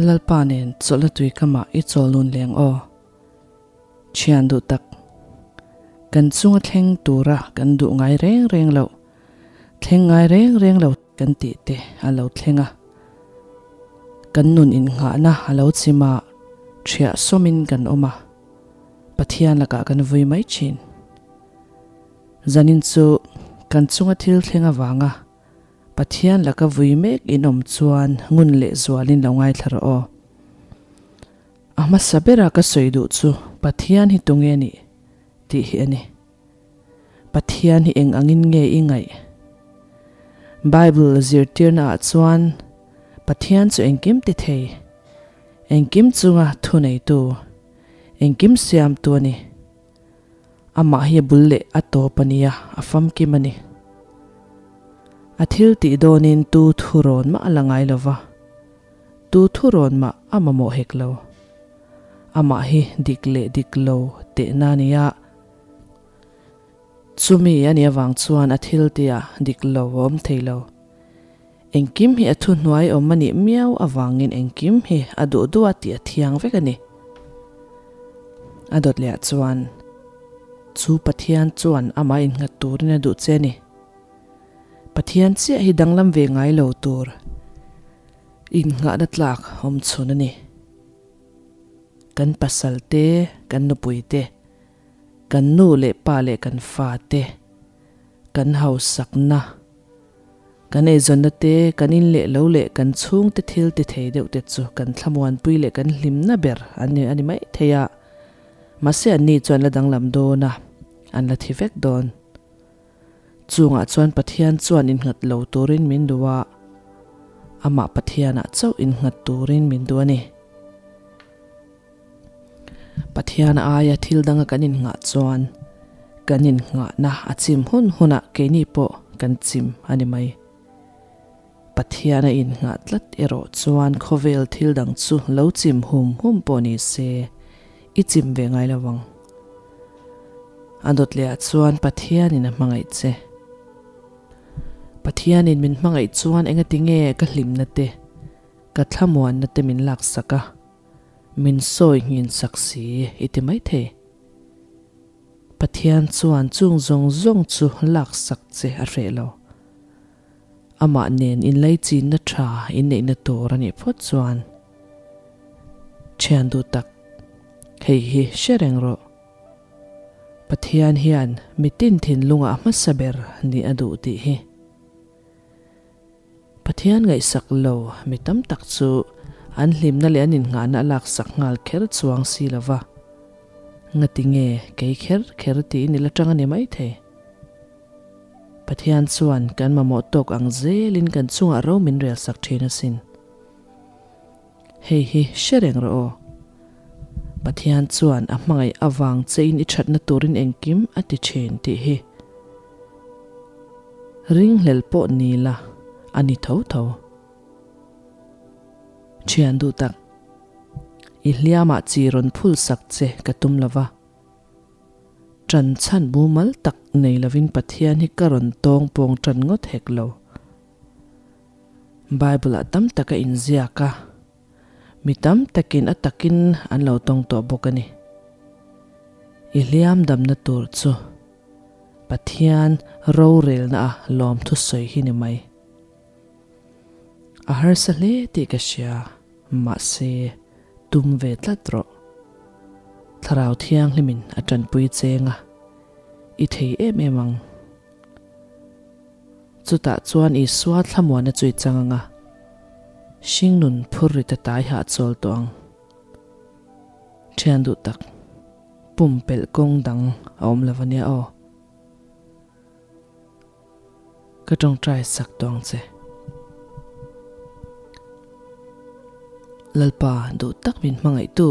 Lalpa nen chawlhna tui kamah i chawl nun leng aw. Thian duh tak, kan chunga thleng tura kan duh ngai reng reng loh, thleng ngai reng reng lo kan tih te a lo thleng a. Kan nun innghahna a lo chim a, thiah sawmin kan awm a, Pathian lakah kan vui mai thin. Zanin chu kan chunga thil thleng avanga Pathian laka vui mek in awm chuan ngun leh zualin lo ngaithla rawh aw. A hmasa bera ka sawi duh chu Pathian hi tunge nih tih hi a ni. Pathian hi eng angin nge i ngaih? Bible zirtirna ah chuan Pathian chu engkim ti thei, engkim chunga thuneitu, engkim siamtu a ni. Amah hi a bul leh a tawp a nia, a famkim a ni. A thil tih dawnin tu thurawn mah a la ngai lo va, tu thurawn mah a mamawh hek lo. Amah hi dik leh dik lo tehna a nia. Chumi a nih avang chuan a thil tihah dik lo a awm thei lo. Engkim hi a thuhnuai awm a nih miau avangin engkim hi a duh duh a tih a thiang vek a ni. A dawt leh ah chuan chu Pathian chuan amah innghat turin a duh che a ni. Pathian chiah hi danglam ve ngai lo tur innghahna tlak awm chhun a ni. Kan pasal te, kan nupui te, kan nu leh pa leh kan fa te, kan hausakna, Kan eizawnna te, kan in leh lo leh kan chhungte thil ti thei deuh te chu kan thlamuanpui leh kan hlimna ber an ni a ni mai thei a. Mahse anni chuan la danglam dawn a, an la thi vek dawn. Chungah chuan Pathian chuan innghat lo turin min duh a, amah Pathianah chauh innghat turin min duh a ni. Pathian aia thil danga kan innghah chuan kan innghahna a chim hun hunah keini pawh kan chim a ni mai. Pathian a innghah tlat erawh chuan khawvel thil dang chu lo chim hum hum pawh ni se i chim ve ngai lo ang. A dawt lehah chuan Pathianin a hmangaih che. Pathianin min hmangaih chuan engatinge ka hlimna te, ka thlamuanna te min laksak a? Min sawi nghin sak si i ti maithei. Pathian chuan chung zawng zawng chu lak sak che a hreh lo. Amah nen inlaichinna tha inneihna tur a nih phawt chuan thian duh tak hei hi hre reng rawh. Pathian hian mitin thinlungah hmasa ber nih a duh tih hi. Pathian ngaihsak lo mi tam tak chu an hlimna leh an innghahna a laksak nghal kher chuang si lo va. Ngati nge kei kher kher tiin i la tang a ni maithei. Pathian chuan kan mamawh tawk ang zelin kan chungah ro min relsak thin asin. Hei hi hre reng rawh aw. Pathian chuan a hmangaih avang chein i thatna turin engkim a ti thin tih hi ringhlel pawh ni la a ni tho tho. Thian duh tak, i hliamah chi rawn phul sak che ka tum lo va. Tan chhan mumal tak nei lovin Pathian hi ka rawn tawng pawng tan ngawt hek lo. Bible-ah tam tak a inziak a, mi tam takin a takin an lo tawng tawh bawk a ni. I hliam damna tur chu Pathian rorelna a lawm thusawi hi ni mai. A harsa hle tih ka hria, mahse tum ve tlat rawh. Thlarau Thianghlimin a tanpui cheng a, i thei em em ang. Chutah chuan Isua thlamuana chu i chang ang a, hringnun phur ri ta tai hah chawl tawh ang. Thian duh tak, pumpelh kawng dang a awm lo ania aw. Ka tawngtai sak tawh ang che. Lalpa duh tak min hmangaihtu,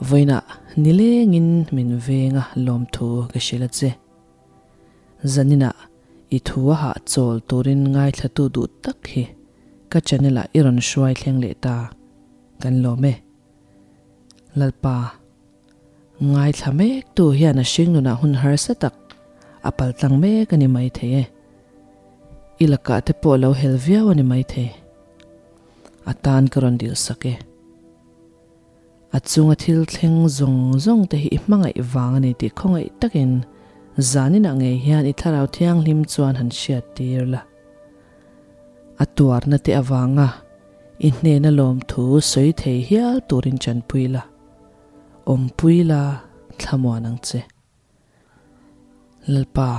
vawiinah nilengin min venga lawmthu ka hrilh a che. Zaninah i thu a hahchawl turin ngaithlatu duh tak hi ka channel ah i rawn hruai thleng leh ta kan lawm e. Lalpa, ngaithla mek tu hian a hringnunah hun harsa tak a paltlang mek a ni maithei e. I lakah te pawh lo hel viau a ni maithei. A tan ka rawn dil sak e. A chunga thil thleng zawng zawng te hi i hmangaih vang a ni tih khawngaih takin zaninah ngei hian i thlarau thianghlim chuan han hriat tir la. A tuarna te avanga i hnena lawmthu sawi thei hial turin chanpui la, awmpui la thlamuan ang che. Lalpa,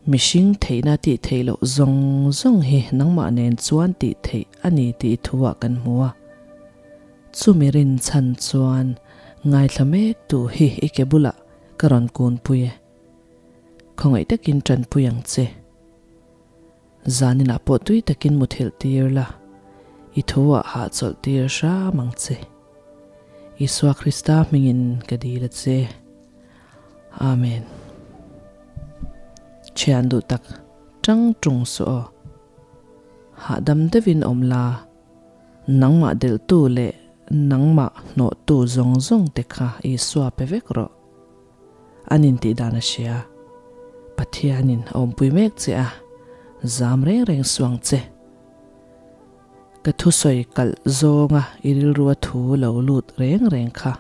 mihring theihna tih theih loh zawng zawng hi nangmah nen chuan tih theih a ni tih i thuah kan hmu a. Chumi rinchhan chuan ngaithla mek tu hi i ke bulah ka rawn kunpui e. Khawngaih takin tanpui ang che. Zaninah pawh tui takin muthilh tir la, i thuah hahchawlh tir hram ang che. Isua Krista hmingin ka dil a che. Amen. Thian duh tak tang tung suh aw. Hahdam deuhin awm la, nangmah delhtu leh nangmah hnawhtu zawng zawng te kha Isua pe vek rawh. An intih dan a hria. Pathianin a awmpui mek che a, zam reng reng suang che. Ka thusawi kalh zawnga i rilrua thu lo lut reng reng kha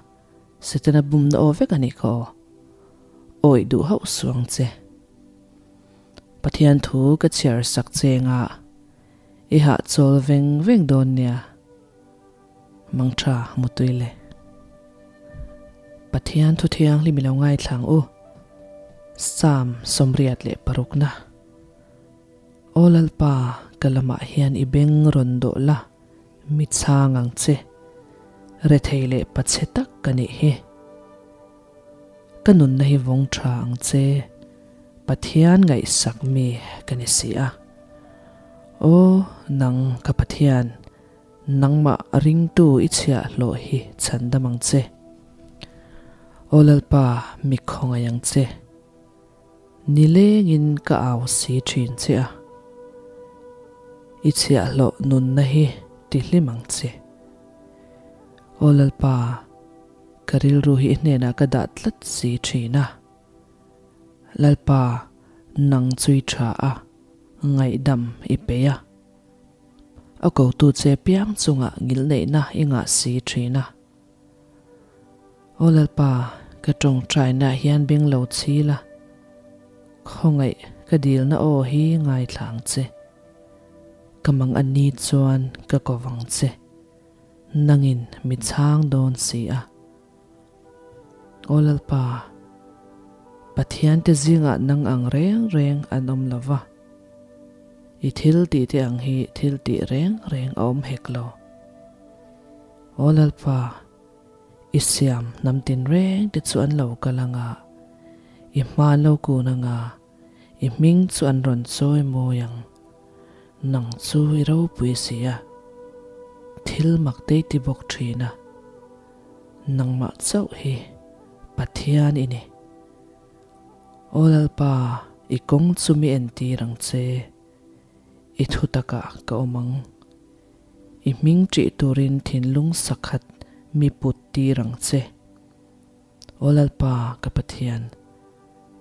Setana bumna aw vek a nih kha aw. Awih duh hauh suang che. Pathian thu ka chhiar sak che nga i hahchawl veng veng dawn nia. Mangtha mutui le. Pathian thu thianghlim i lo ngaithla ang u. Psalm 86 na. Aw Lalpa, ka lamah hian i beng rawn dawh la, mi chhang ang che. Rethei leh pachhe tak ka nih hi. Ka nunna hi vawng tha ang che, Pathian ngaihsak mi ka ni si a. Aw nang ka Pathian, Nangmah ringtu i chhiahhlawh hi chhandam ang che. Aw Lalpa, mi khawngaih ang che. Nilengin ka au si thin che a. I chhiahhlawh nunna hi tihlim ang che. Aw Lalpa, ka rilru hi i hnenah ka dah tlat si thin a. Lalpa, nang chu i tha a, ngaihdam i peih a. A kotu che piang chungah ngilneihna i ngah si thin a. Aw Lalpa, ka tawngtainaah hian beng lo chhil a, khawngaih ka dilna aw hi ngaithla ang che. Ka mang a ni chuan ka ko vang che, nangin mi chhang dawn si a. Aw Lalpa, Pathiante zingah nang ang reng reng an awm lo va. I thil tih te ang hi thil tih reng reng a awm hek lo. Aw Lalpa, i siam hnam tin reng te chu an lo kal ang a, i hma an lo kun ang a, i hming chu an rawn chawi mawi ang. Nang chu i ropui si a, thil mak te i ti bawk thin a. Nangmah chauh hi Pathian i ni. Aw Lalpa, i kawng chu mi entir ang che, i thu takah ka awm ang. I hming ṭih turin thinlung sakhat mi put tir ang che. Aw Lalpa, ka Pathian,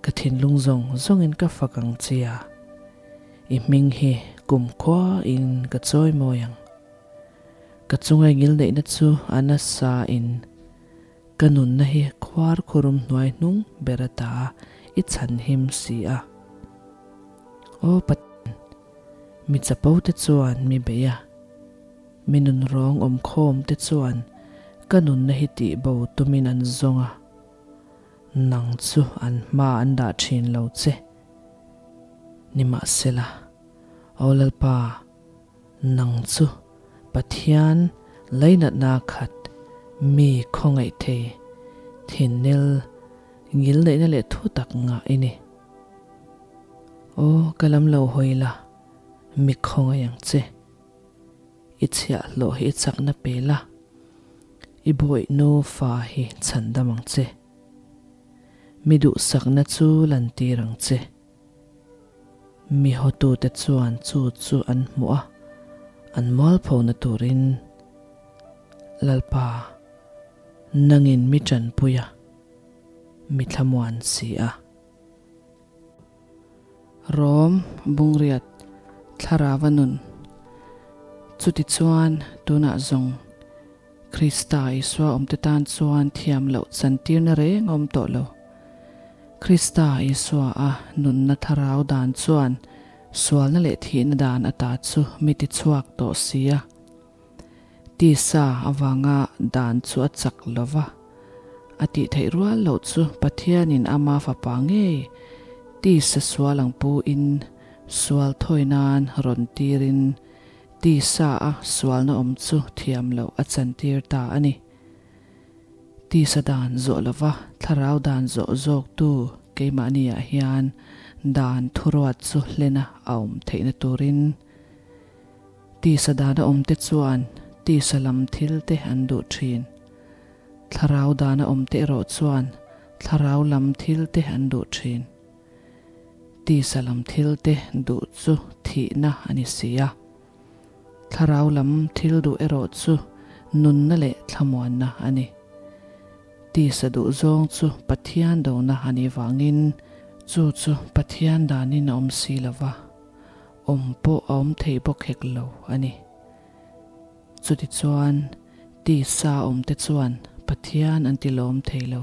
ka thinlung zawng zawngin ka fak ang che a, i hming hi kumkhua in ka chawimawi ang. Ka chunga i ngilneihna chu a nasa in ka nunna hi khuar khurum hnuai hnung ber ata i chhanhim si a. Aw Pathian, mi chapo te chuan mi bei a, mi nunrawng awmkhawm te chuan ka nunna hi tihbo tumin an zawng a, nang chu an hma an dah thin lo che. Nimahsela, Aw Lalpa, Nang chu Pathian lainatna khat mi khawngaih thei, thinnel, ngilneihna leh thu tak ngah i ni. Aw, ka lam lo hawi la, mi khawngaih ang che. I chhiahhlawh hi i chakna pe la, i bawih nufa hi chhandam ang che. Mi duhsakna chu lantir ang che. Mi hotute chuan chu chu an hmuh a, an mualphona turin, Lalpa, nangin mi tanpui a, mi thlamuan si a. Rom Bungriat Thlarava Nun. Chutichuan, tunah zawng Krista Isua awmte tan chuan thiam loh chantirna reng a awm tawh lo. Krista Isua a nunna thlarau dan chuan sualna leh thihna dan ata chu mi tichhuak tawh si a. Tisa avanga dan chu a chak lo va, a tih theih rual loh chu Pathianin ama fapa ngei tisa sual ang pu in sual thawi nan rawn tirin tisa a sualna awm chu thiam loh a chantir ta a ni. Tisa dan zawh lova thlarau dan zawh zawktu keimahniah hian dan thuruat chu hlena a awm theihna turin, Tisa dana awmte chuan tisa lam thil te an duh thin. Thlarau dana awmte erawh chuan thlarau lam thil te an duh thin. Tisa lam thil te duh chu thihna a ni si a. Thlarau lam thil duh erawh chu nunna leh thlamuanna a ni. Tisa duh zawng chu Pathian dona a nih vangin chu chu Pathian danin a awm si lo va. Awm pawh a awm thei bawk hek lo a ni. Chutichuan, tisa awmte chuan Pathian an ti lawm thei lo.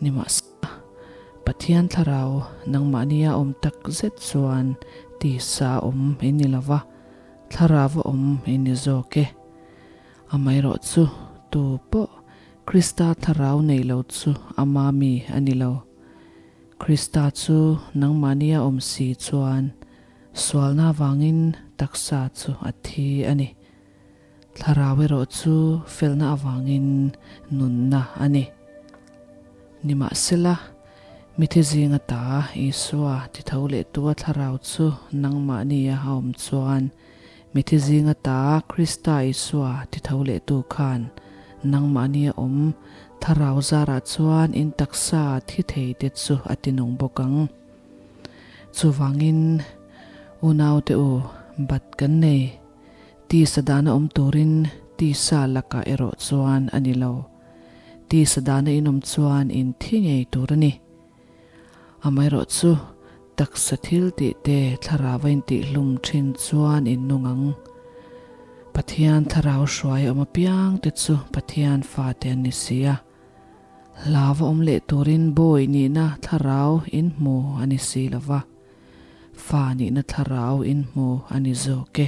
Nimahsela, Pathian thlarau nangmahnia awm tak zet chuan tisa awm in ni lo va, thlarau awm in ni zawk e. Amaherawhchu, tu pawh Krista thlarau nei lo chu ama mi a ni lo. Krista chu nangmahnia awm si chuan sualna avangin taksa chu a thi a ni. Thlarau erawh chu felna avangin nunna a ni. Nimahsela, mithi zinga ta Isua titho lehtua thlarau chu nangmahnia a awm chuan Mithi zinga ta Krista Isua titho lehtu khan nangmahnia awm thlarau zarah chuan in taksa thi thei te chu a ti nung bawk ang. Chuvangin, unaute u, bat kan nei. Tisa dana awm turin tisa lakah erawh chuan a ni lo. Tisa dana in awm chuan in thi ngei tur a ni. Amaherawhchu, taksa thil tih te thlarau a intihhlum thin chuan in nung ang. Pathian thlarau hruai awm apiang te chu Pathian fate an ni si a. Hlau a awm leh turin bawi nihna thlarau in hmu a ni si lo va, fa nihna thlarau in hmu a ni zawk e.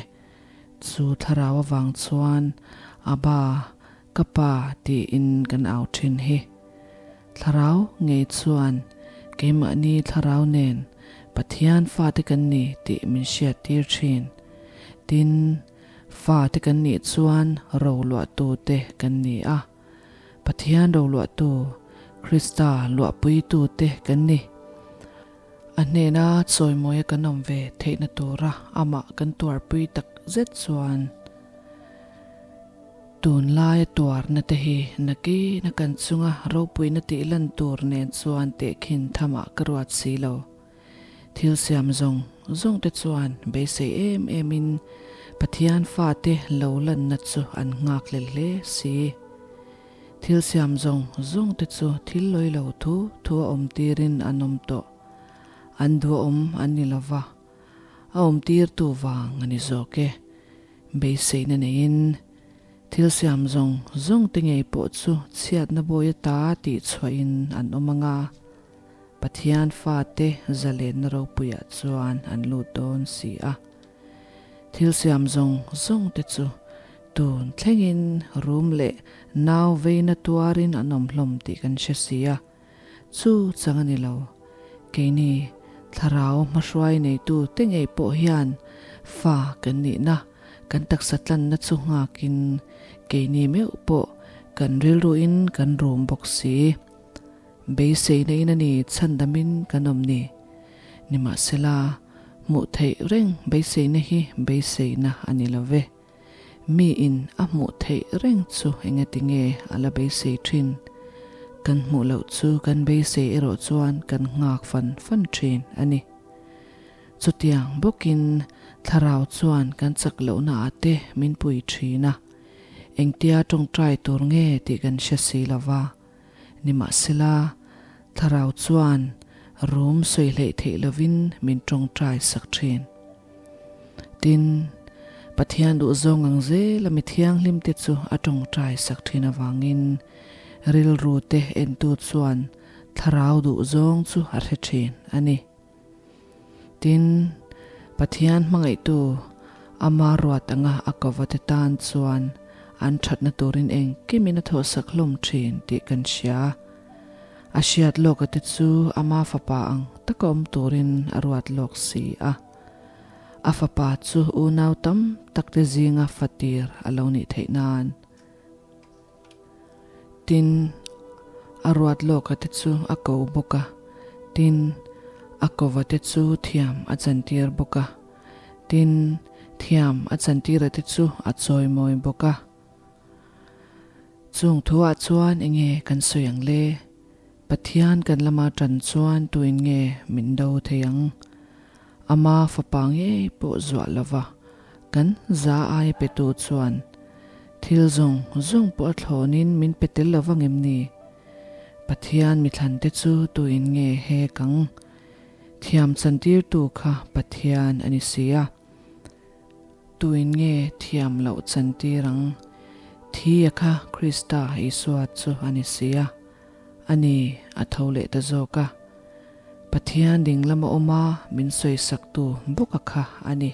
Chu thlarau avang chuan Abba, ka pa tiin kan au thin hi. Thlarau ngei chuan keimahni thlarau nen Pathian fate kan ni tih min hriattir thin. Tin, fate kan nih chuan roluahtu te kan ni a. Pathian roluahtu, Krista luahpuitu te kan ni. A hnena chawimawia kan awm ve theihna tura amah kan tuarpui tak zet chuan, Tunlaia tuarna te hi nakina kan chunga ropuina tih lan tur nen chuan tehkhin thamah ka ruat si lo. Thil siam zawng zawng te chuan beisei em em in Pathian fate lo lanna chu an nghak hlel hle si. Thil siam zawng zawng te chu thil lawi lo thu thu a awm tirin an awm tawh. An duhawm an ni lova, a awm tirtu vang a ni zawk e. Beiseina neiin thil siam zawng zawng te ngei pawh chu chhiatna bawi ata tih chhuahin an awm ang a, Pathian fate zalenna ropuiah chuan an lut dawn si a. Thil siam zawng zawng te chu tun thlengin rum leh nau veina tuarin an awm hlawm tih kan hre si a. Chu chang a ni lo. Keini thlarau hmahruai neitu te ngei pawh hian fa kan nihna, kan taksa tlanna chu nghakin keini meuh pawh kan rilruin kan rum bawk si. Beiseina in a ni chhandamin kan awm ni. Nimahsela, hmuh theih reng beiseina hi beiseina a ni lo ve. Mi in a hmuh theih reng chu engati nge a la beisei thin? Kan hmuh loh chu kan beisei erawh chuan kan nghak fan fan thin a ni. Chutiang bawkin thlarau chuan kan chak lohna ah te min pui thin a, engtia tawngtai tur nge tih kan hre si lo va. Nimahsela, thlarau chuan rum sawi hleih theih lovin min tawngtai sak thin. Tin, Pathian duhzawng ang zela mi thianghlimte chu a tawngtai sak thin avangin rilru te entu chuan thlarau duhzawng chu a hre thin a ni. Tin, Pathian hmangaihtu ama ruat anga a kova te tan chuan an thatna turin engkimin a thawhsak hlawm thin tih kan hria. A hriat lawka te chu ama fapa ang taka awm turin a ruat lawk si a. A fapa chu unau tam tak te zinga fatir a lo nih theih nan. Tin, a ruat lawka te chu a ko bawk a, tin, a kova te chu thiam a chantir bawk a, tin, thiam a chantira te chu a chawimawi bawk a. Chung thuah chuan enge kan sawi ang le? Pathian kan lama tan chuan tuin nge min do thei ang? Ama fapa ngei pawh zuah lova kan za aia petu chuan thil zawng zawng pawh a thlawnin min pe tel lova ngem ni? Pathian mithlante chu tuin nge hek ang? Thiam chantirtu kha Pathian a ni si a. Tuin nge thiam loh chantir ang? Thi a kha Krista Isua chu a ni si a, a ni a tho leh ta zawk a. Pathian ding lama awm a min sawisaktu bawk a kha a ni.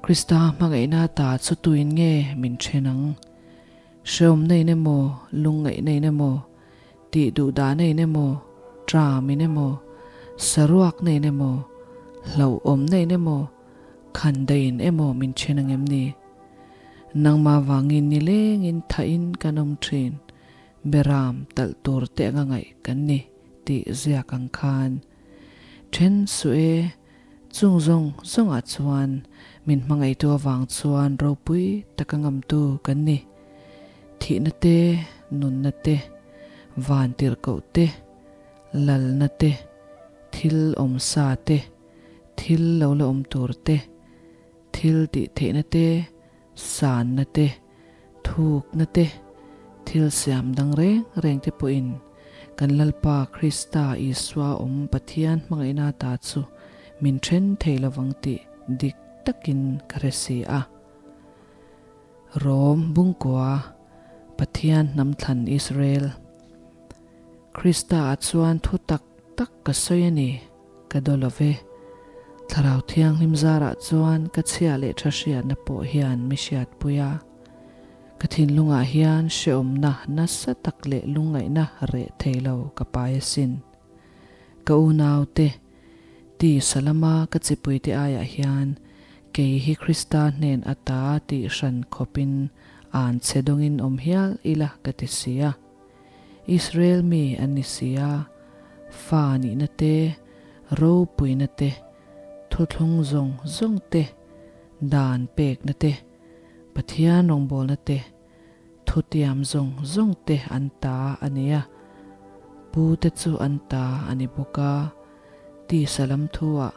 Krista hmangaihna ta chu tuin nge min then ang? Hreawmna in emaw, lungngaihna in emaw, tih duh dahna in emaw, tram in emaw, saruakna in emaw, hlauhawmna in emaw, khandaih in emaw min then ang em ni? Nangmah vangin nilengin thahin kan awm thin, beram talh tur te anga ngaih kan ni tih ziak ang khan. Then suh e, chung zawng zawngah chuan min hmangaihtu avang chuan ropui taka ngamtu kan ni. Thihna te, nunna te, van tirhkoh te, lalna te, thil awmsa te, thil lo la awm tur te, thil tih theihna te, sanna te, thukna te, thil siam dang reng reng te pawhin kan Lalpa Krista Isua awm Pathian hmangaihna ta chu min then thei lovang tih dik takin ka hre si a. Rom Bungkua, Pathian hnam thlan Israel. Krista ah chuan thu tak tak ka sawi a ni. Ka daw lo ve. Thlarau Thianghlim zarah chuan ka chhia leh tha hriatna pawh hian mi hriatpui a. Ka thinlungah hian hrehawmna nasa tak leh lungngaihna reh thei lo ka pai asin. Ka unaute, tisa lama ka chipuite aiah hian kei hi Krista hnen ata tih hran khawpin an chhe dawngin awm hial ila ka ti si a. Israel mi an ni si a, fa nihna te, ropuina te, thuthlung zawng zawng te, dan pekna te, Pathian rawngbawlna te, thutiam zawng zawng te an ta a ni a, pu te chu an ta a ni bawk a, tisa lam thuah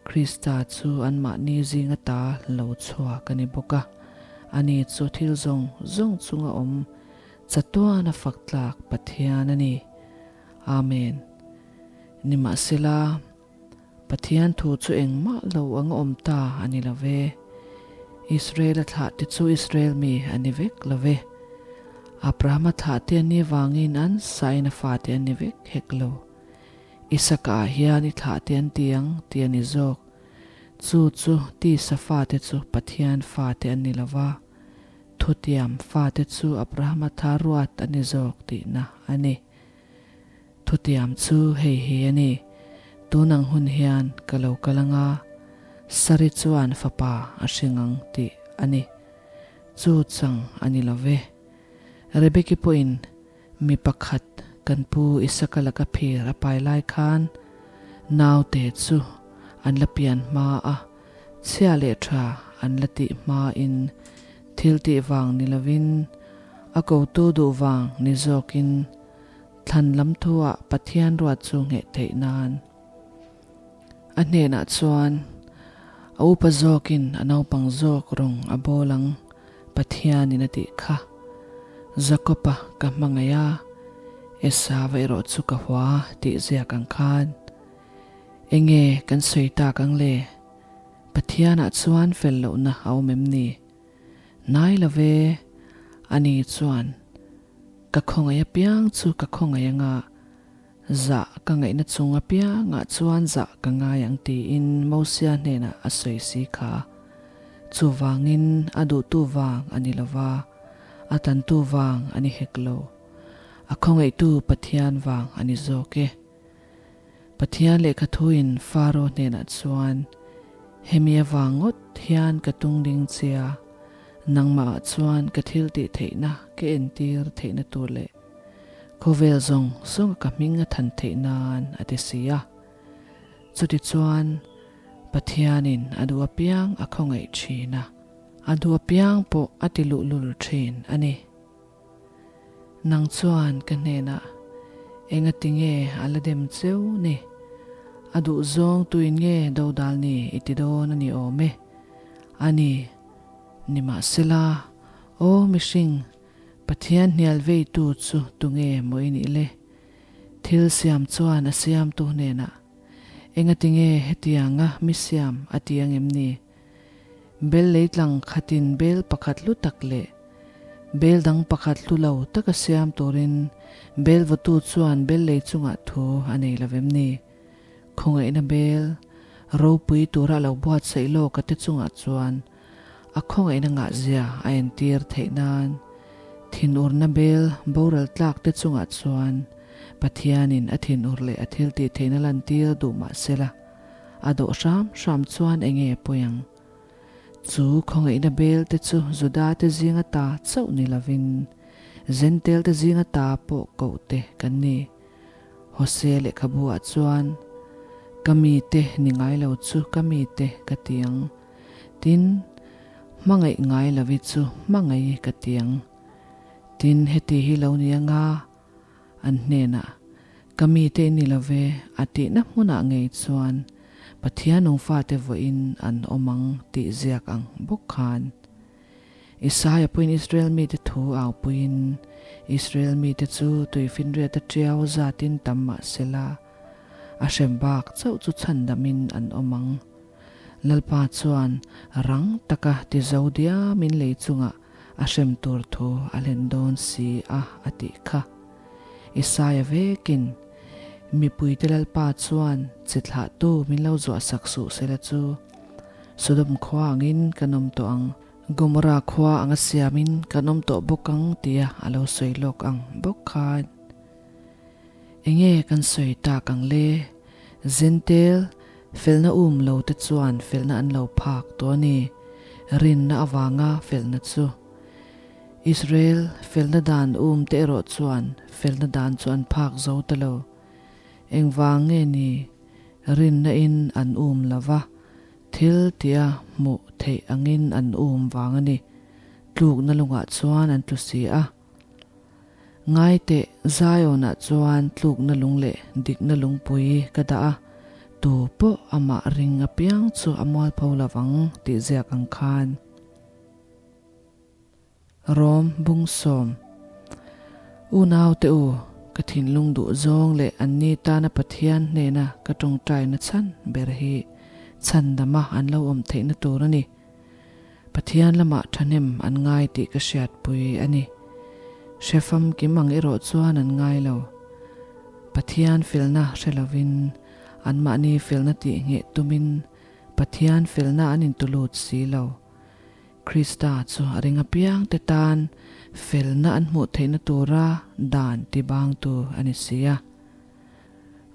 Krista chu anmahni zinga ta lo chhuak a ni bawk a, ani chu thil zawng zawng chunga awm Chatuan a fak tlak Pathian a ni. Amen. Nimahsela, Pathian thu chu engmah lo ang a awm ta a ni lo ve. Israel-a thlahte chu Israel mi a ni vek lo ve. Abrahama thlahte an nih vangin an sain a fate an ni vek hek lo. Isaka ah hian i thlahte an ti ang tih a ni zawk. Chu chu tisa fate chu Pathian fate an ni lo va. Thutiam fate chu Abrahama tha ruat a ni zawk tihna a ni. Thutiam chu hei hi a ni, Tun ang hun hian ka lo kal anga, Sari chuan fapa a hring ang tih a ni. Chu chang a ni lo ve. Rebeki pawhin mi pakhat kan pu Isaka laka phir a pai lai khan naute chu an la pian hma a, chhia leh tha an la tih hmain thil tih vang ni lovin a kotu duh vang ni zawkin thlan lam thuah Pathian ruat chu ngheh theih nan a hnenah chuan a upa zawkin a naupang zawk rawng a bawl ang Pathianin a tih kha. Jakob-a ka hmangaih a, Esau-a erawh chu ka hua tih ziak ang khan. Enge kan sawi tak ang le? Pathianah chuan fel lohna a awm em ni? Hnai lo ve, ani chuan ka khawngaih apiang chu ka khawngaih anga zah ka ngaihna chung apiangah chuan zah ka ngai ang tiin Mosia hnenah a sawi si kha. Chuvangin a duhtu vang a ni lo va, a tantu vang a ni hek lo. A khawngaihtu Pathian vang a ni zawk e. Pathian lehkha thuin Faro hnenah chuan, Hemi avang ngawt hian ka tung ding che a, nangmahah chuan ka thil tih theihna ka entir theihna tur leh khawvel zawng zawnga ka hming a than theih nan a ti si a. Chutichuan, Pathianin a duh apiang a khawngaih thin a, a duh apiang pawh a ti luhlul thin a ni. Nang chuan ka hnenah, Engati nge a la dem cheu ni? A duh zawng tuin nge dodal ni i ti dawn a ni awm e? A ni, nimahsela, aw mihring, Pathian hnial veitu chu tunge maw i nih le? Thil siam chuan a siamtu hnenah, Engati nge hetianga mi siam a ti ang em ni? Bel leitlang khatin bel pakhat hlu tak leh bel dang pakhat hlu lo taka siam turin bel vawtu chuan bel lei chungah thu a nei lo vem ni? Khawngaihna bel ropui tura lo buatsaih lawk a te chungah chuan a khawngaihna ngahzia a entir theih nan thinurna bel boral tlak te chungah chuan Pathianin a thinur leh a thiltih theihna lantir duh mah sela, A dawh hram hram chuan enge pawi ang? Chu khawngaihna bel te chu Juda te zinga ta chauh ni lovin Zentel te zinga ta pawh koh te kan ni. Hosea lehkhabu ah chuan, Ka mite ni ngai lo chu ka mite ka ti ang, tin, hmangaih ngai lovi chu hmangaih ka ti ang. Tin, heti hi lo ni anga An hnenah, Ka mite i ni lo ve, a tihna hmunah ngei chuan Pathian nungfate vawiin an awm ang tih ziak ang bawk khan. Isaia pawhin Israel mite thu au puiin, Israel mite chu tuifinriat a tiau zatin tam mah sela, a hrem bak chauh chu chhandamin an awm ang. Lalpa chuan rang taka ti zo diamin lei chungah A hrem tur thu a hlen dawn si a, a tih kha. Isaia vekin, Mipuite Lalpa chuan chi thlahtu min lo zuahsak suh sela chu, Sodom khua angin kan awm tawh ang, Gomorrah khua anga siamin kan awm tawh bawk ang tia a lo sawi lawk ang bawk khan. Enge kan sawi tak ang le? Zentel, felna um lo te chuan felna an lo phak tawh a ni. Rinna avanga felna chu. Israel felna dan um te erawh chuan felna dan chu an phak zo ta lo. Engvang nge ni? Rinna in an um lo va, thil tia hmuh theih angin an um vang a ni. Tlukna lungah chuan an tlu si a. Ngai teh, Zion-ah chuan tlukna lung leh dikna lungpui ka dah a, tu pawh amah ring apiang chu a mualpho lo vang tih ziak ang khan. Rom bung sawm. Unaute u, ka thinlung duh zawng leh anni tana Pathian hnena ka tawngtaina chhan ber hi chhandama an lo awm theihna tur a ni. Pathian lamah thahnem an ngai tih ka hriatpui a ni. Hre famkim ang erawh chuan an ngai lo. Pathian felna hre lovin, anmahni felna tih ngheh tumin Pathian felna an intulut si lo. Krista chu a ring apiangte tan felna an hmuh theihna tura dan tibangtu a ni si a.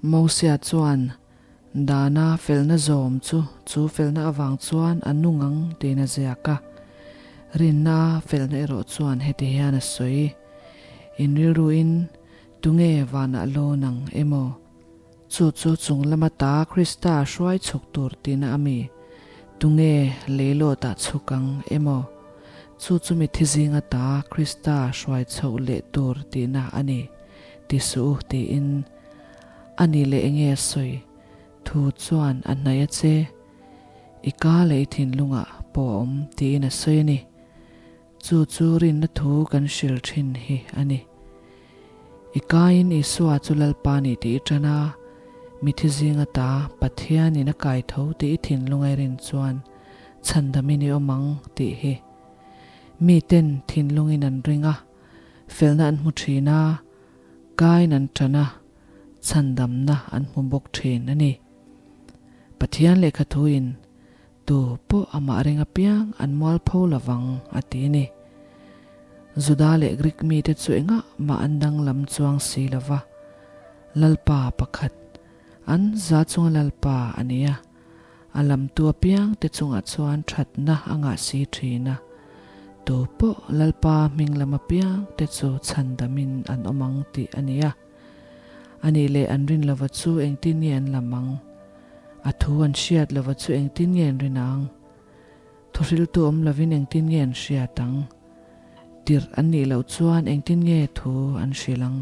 Mosia chuan Dana felna zawm chu chu felna avang chuan a nung ang tiin a ziak a. Rinna felna erawh chuan heti hian a sawi, In rilruin tunge vanah lawn ang emaw? Chu chu chung lama ta Krista hruai chhuk tur tina a mi? Tunge leilawtah chhuk ang emaw? Chu chu mithi zinga ta Krista hruai chhoh leh tur tihna a ni, ti suh u tiin. A ni leh enge a sawi? Thu chuan a hnaih a che. I ka leh i thinlungah pawh a awm tiin a sawi a ni. Chu chu rinna thu kan hril thin hi a ni. I kaiin Isua chu Lalpa ni tih i tan a, Mithi zinga ta Pathianin a kai tho tih i thinlung a i rin chuan chhandamin i awm ang tih hi. Miten thinlungin an ring a, felna an hmu thin a, kain an tan a, chhandamna an hmu bawk thin a ni. Pathian lehkha thuin Tu pawh amah ring apiang an mualpho lovang, a ti a ni. Juda leh Grik mite chu engah mah an danglam chuang si lo va, Lalpa pakhat, an za chunga Lalpa a ni a, a lamtu apiangte chungah chuan thatna a ngah si thin a, tu pawh Lalpa hming lam apiangte chu chhandamin an awm ang tih a ni a. A nih leh an rin lova chu engtin nge an lam ang? A thu an hriat lova chu engtin nge an rin ang? Thuhriltu awm lovin engtin nge an hriat ang? Tirh an nih loh chuan engtin nge thu an hrilh ang?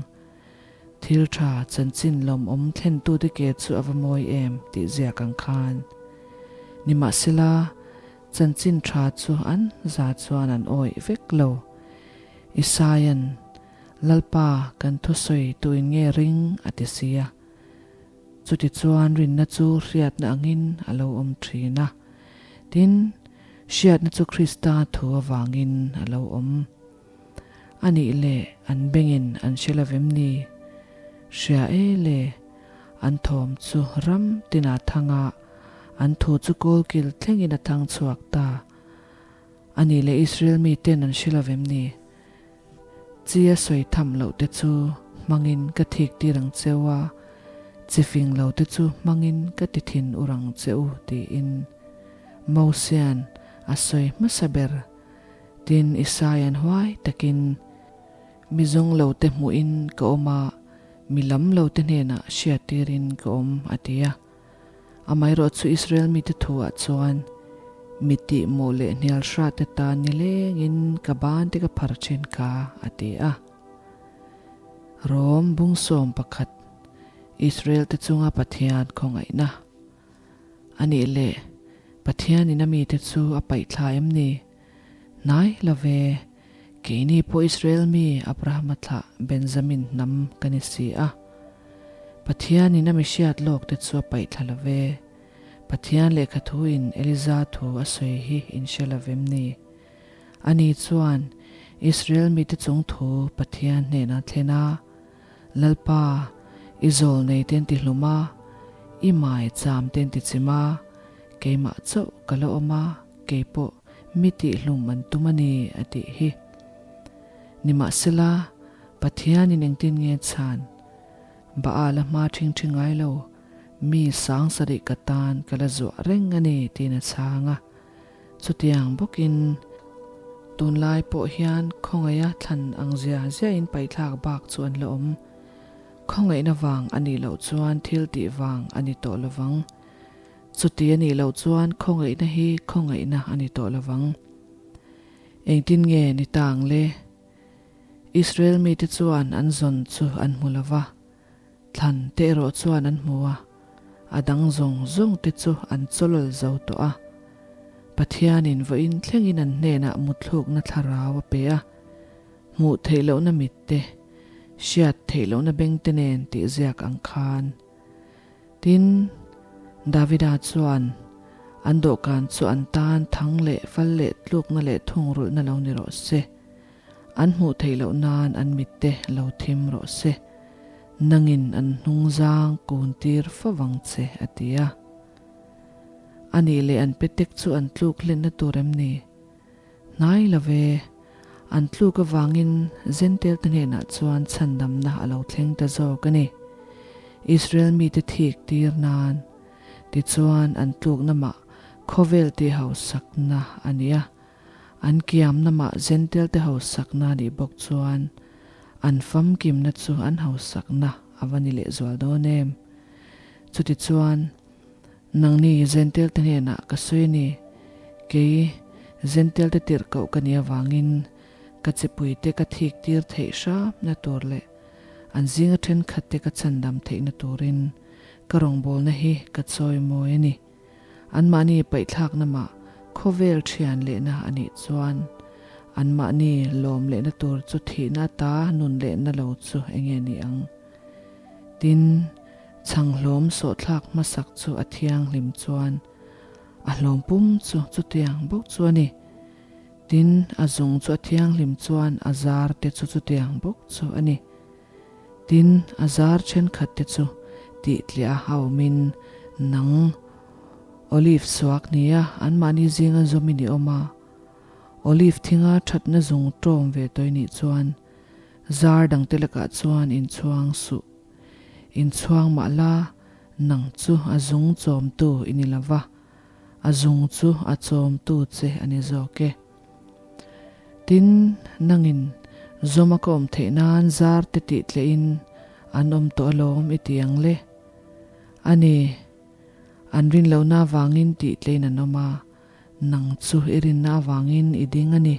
Thil tha chanchin lawmawm thlentute ke chu a va mawi em tih ziak ang khan. Nimahsela, chanchin tha chu an za chuan an awih vek lo. Isaia'n Lalpa, kan thusawi tuin nge ring? a ti si a. Chutichuan rinna chu hriatna angin a lo awm thin a. Tin, hriatna chu Krista thu avangin a lo awm. A nih leh an bengin an hre lo vem ni? Hria e le, an thawm chu ram tinah thang a, an thu chu kawlkil thlengin a thang chhuak ta. A nih leh Israel miten an hre lo vem ni? Chi a sawi tham loh te chu hmangin ka thik tir ang cheu a, chi fing lo te chu hmangin ka ti thin ur ang che u tiin Mosia'n a sawi hmasa ber. Tin, Isaia'n huai takin, Mi zawng lo te hmuhin ka awm a, mi lam lo te hnenah hriattirin ka awm, a ti a. Amaherawh chu Israel mite thuah chuan, Mi tih mawh leh hnial hrat te tan nilengin ka ban te ka phar thin kha, a ti a. Rom bungsawm pakhat, Israel te chunga Pathian khawngaihna. A nih leh, Pathianin a mite chu a paih thla em ni? Hnai lo ve, keini pawh Israel mi Abrahama thlah Benjamin hnam ka ni si a. Pathianin a mi hriat lawk te chu a paih thla lo ve. Pathian lehkha thuin Eliza thu a sawi hi in hre lo vem ni? Ani chuan Israel mite chung thu Pathian hnenah thlen a, Lalpa, i zawl nei ten ti hlum a, i mai cham ten ti chim a, keimah chauh ka la awm a, kei pawh mi tihhlum an tum a ni, a tih hi. Nimahsela, Pathianin engtin nge chhan? Baal a hma ṭhing ṭhi ngai lo, mi sang sarih ka tan ka la zuah reng a ni, tiin a chhang a. Chutiang bawkin, tunlai pawh hian khawngaih a thlan ang zia ziahin paihthlak bak chu an la awm. Khawngaihna vang a nih loh chuan thil tih vang a ni tawh lovang. Chuti a nih loh chuan khawngaihna hi khawngaihna a ni tawh lovang. Engtin nge ni ta ang le? Israel mite chuan an zawn chu an hmu lo va, thlan te erawh chuan an hmu a, a dang zawng zawng te chu an chawlawl zo tawh a. Pathianin vawiin thlengin an hnenah mutthlukna thlarau a pe a, hmuh theih lohna mit te, hriat theih lohna beng te nen tih ziak ang khan. Tin, Davida chuan, An dawhkan chu an tan thang leh fal leh tlukna leh thungrulhna lo ni rawh se. An hmuh theih loh nan an mitte lo thim rawh se. Nangin an hnungzang kun tir fo vang che, a ti a. A nih leh an petek chu an tluk hlenna tur em ni? Hnai lo ve. An tluk avangin Zentelte hnenah chuan chhandamna a lo thleng ta zawk a ni. Israel mite thik tir nan tichuan an tlukna mah khawvel tih hausakna a ni a, an kiamna mah Zentelte hausakna a nih bawk chuan an famkimna chu an hausakna a va ni lehzual dawn em? Chutichuan. Nangni Zentelte hnenah ka sawi a ni, kei Zentelte tirhkoh ka nih avangin ka chipuite ka thik tir theih hramna tur leh an zinga thenkhatte ka chhandam theihna turin ka rawngbawlna hi ka chawi mawi a ni. Anmahni paihthlakna mah khawvel thian lehna a nih chuan anmahni lawm lehna tur chu thihna ata nun lehna lo chu enge ni ang? Tin. Chhang hlawm sawhthlak hmasak chu a thianghlim chuan a hlawm pum chu chutiang bawk chu a ni. Tin, a zung chu a thianghlim chuan a zar te chu chutiang bawk chu a ni. Tin, a zar thenkhat te chu tihtliah a awmin nang Olive suak nia anmahni zinga zawmin i awm a. Olive thinga thatna zung tawm ve tawih nih chuan zar dangte lakah chuan inchhuang suh. Inchhuang mah la, nang chu a zung chawmtu i ni lo va, a zung chu a chawmtu che a ni zawk e. Tin, nangin zawma ka awm theih nan zar te tih tlehin an awm tawh alawm i ti ang le. A ni, an rin lohna avangin tih tlein an awm a, nang chu i rinna avangin i ding a ni.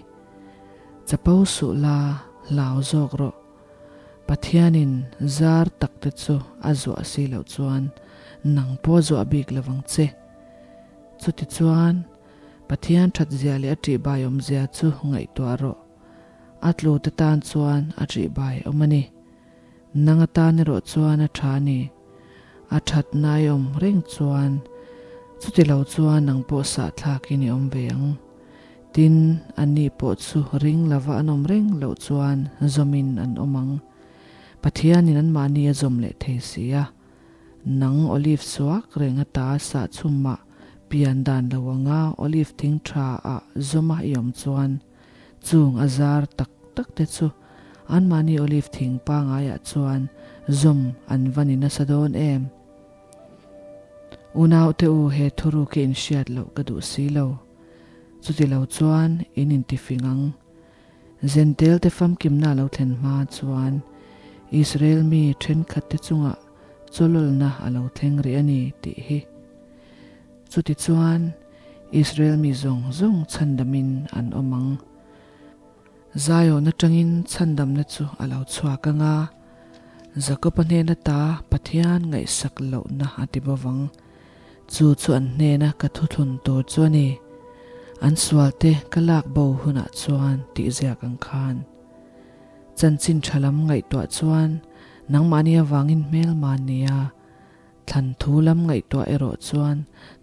Chapo suh la, hlau zawk rawh. Pathianin zar tak te chu a zuah si loh chuan nang pawh a zuah bik lo vang che. Chutichuan, Pathian that zia leh a ṭihbai awmzia chu ngaihtuah rawh. A tlu te tan chuan a ṭihbai awm a ni. Nang atan erawh chuan a ṭha a ni. A ṭhatna i awm reng chuan chuti lo chuan nang pawh sahthlakin i awm ve ang. Tin, anni pawh chu ring lova an awm reng loh chuan zawmin an awm ang. Pathianin anmahni a zawm leh thei si a. Nang olive suak reng ata sah chhumah pian dan lo anga olive thing tha ah zawma i awm chuan chung a zar tak tak te chu anmahni olive thing pangaiah chuan zawm an va ni nasa dawn em? Unaute u he thuruk hi inhriat loh ka duh si lo. Chuti lo chuan in intifing ang. Zentel te famkimna a lo thlen hma chuan Israel mi thenkhat te chungah chawlawlna a lo thleng rih a ni tih hi. Chutichuan Israel mi zawng zawng chhandamin an awm ang. Zion atangin chhandamna chu a lo chhuak ang a, Jakob-a hnena ta Pathian ngaihsak lohna a ti bawk ang. Chu chu an hnena ka thuthlun tur chu a ni. An sualte ka lak bo hunah chuan tih ziak ang khan. Chanchin tha lam ngaihtuah chuan nangmahni avangin hmelma nia, thlan thu lam ngaihtuah erawh chuan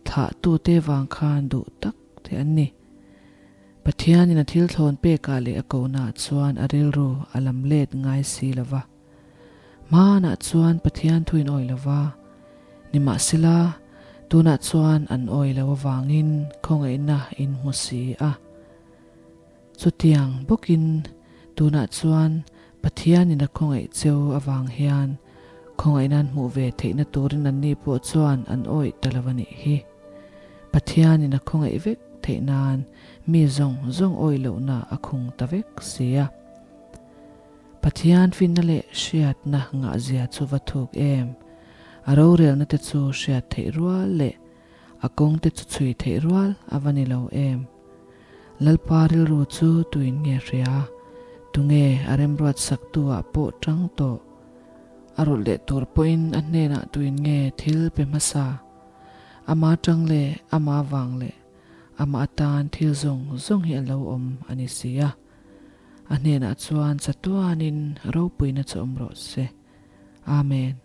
thlahtute vang khan duh tak te an ni. Pathianin a thil thlawn pekah leh a kohnaah chuan a rilru a lam let ngai si lo va. Hmanah chuan Pathian thuin awi lo va, nimahsela tunah chuan an awi lo avangin khawngaihna in hmu si a. Chutiang bawkin tunah chuan Pathianin a khawngaih cheu avang hian khawngaihna an hmuh ve theihna turin anni pawh chuan an awih ta lo a nih hi. Pathianin a khawngaih vek theih nan mi zawng zawng awih lohna a khung ta vek si a. Pathian finna leh hriatna ngahzia chu va thuk em? A rorelna te chu hriat theih rual leh a kawng te chu chhui theih rual a va ni lo em? Lalpa rilru chu tuin nge hria? Tunge a remruat saktu ah pawh tang tawh? A rawlh leh tur pawhin a hnenah tuin nge thil pe hmasa? Ama tang leh ama vang leh ama atan thil zawng zawng hi a lo awm a ni si a. A hnenah chuan chatuanin ropuina chu awm rawh se. Amen.